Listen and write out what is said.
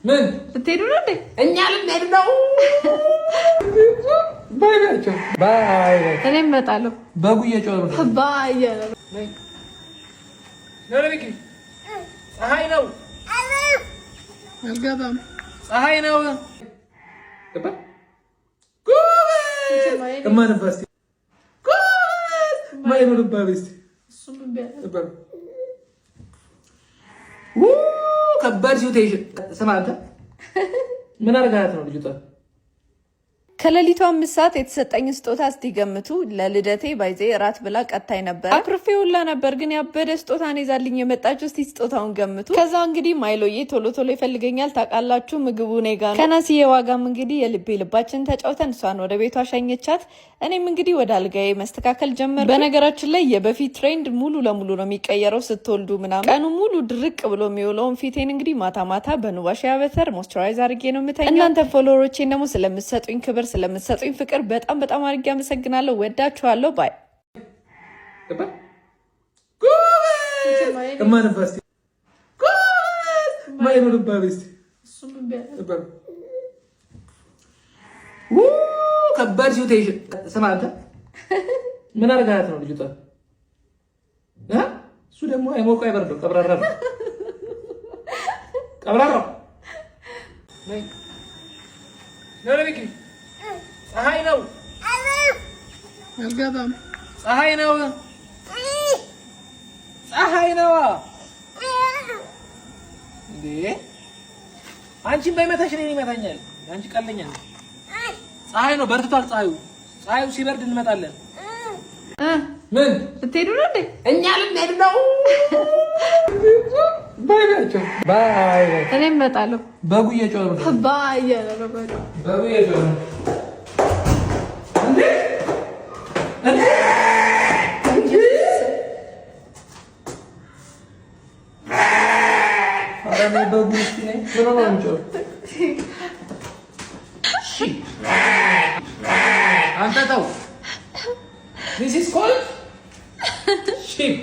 ምን? ልትሄዱ ነው እንዴ? እኛ ልንሄድ ነው። Bye በያቸው። Bye። እኔም እመጣለሁ። በጉ እየጮኸ ነው። Bye እያለ ነው። ፀሐይ ነው። አልገባም። ፀሐይ ነው። ጎበዝ እማንባ እስኪ፣ ጎበዝ ማይኖርባ እስኪ፣ ከባድ situation። ስማ አንተ፣ ምን አድርገሃት ነው ልጅቷ? ከሌሊቱ 5 ሰዓት የተሰጠኝ ስጦታ እስቲ ገምቱ። ለልደቴ by the way እራት ብላ ቀጥታኝ ነበር። አኩርፌ ሁላ ነበር፣ ግን ያበደ ስጦታ ነው ይዛልኝ የመጣችው። እስቲ ስጦታውን ገምቱ። ከዛ እንግዲህ ማይሎዬ ቶሎ ቶሎ ይፈልገኛል ታውቃላችሁ። ምግቡ እኔ ጋ ነው። ከናሲዬ ዋጋም እንግዲህ የልቤ ልባችን ተጫውተን እሷን ወደ ቤቷ ሸኘቻት። እኔም እንግዲህ ወደ አልጋዬ መስተካከል ጀመር። በነገራችን ላይ የበፊት trend ሙሉ ለሙሉ ነው የሚቀየረው ስትወልዱ ምናምን። ቀኑ ሙሉ ድርቅ ብሎ የሚውለውን ፊቴን እንግዲህ ማታ ማታ በኑባ shea butter moisturize አድርጌ ነው የምተኛው። እናንተ follower ኦቼን ደግሞ ስለምትሰጡኝ ክብር፣ ስለምትሰጡኝ ፍቅር በጣም በጣም አድርጌ አመሰግናለሁ። ወዳችኋለሁ። Bye። ጎበዝ እማንባ እስኪ፣ ጎበዝ ማይኖርባ እስኪ፣ ከባድ situation። ስማ አንተ፣ ምን አድርገሃት ነው ልጅቷ? እሱ ደግሞ አይሞቀው አይበርደው፣ ቀብራራ ነው። ቀብራራው። ፀሐይ ነው። አልገባም። ፀሐይ ነው። ፀሐይ ነው እንዴ! አንቺን ባይመታሽ እኔን ይመታኛል። አንቺ ቀለኛ። ፀሐይ ነው፣ በርትቷል። ፀሐዩ ፀሐዩ ሲበርድ እንመጣለን። ምን? ልትሄዱ ነው እንዴ? እኛ ልንሄድ ነው። Bye በያቸው። Bye። እኔም እመጣለሁ። በጉ እየጮኸ ነው። Bye እያለ ነው። በጉ እየጮኸ ነው። እንዴ እንዴ! ኧረ እኔ በጉ እስኪ ነኝ። ምን ሆኖ ነው የሚጮኸው? አንተ ተው። This is called sheep.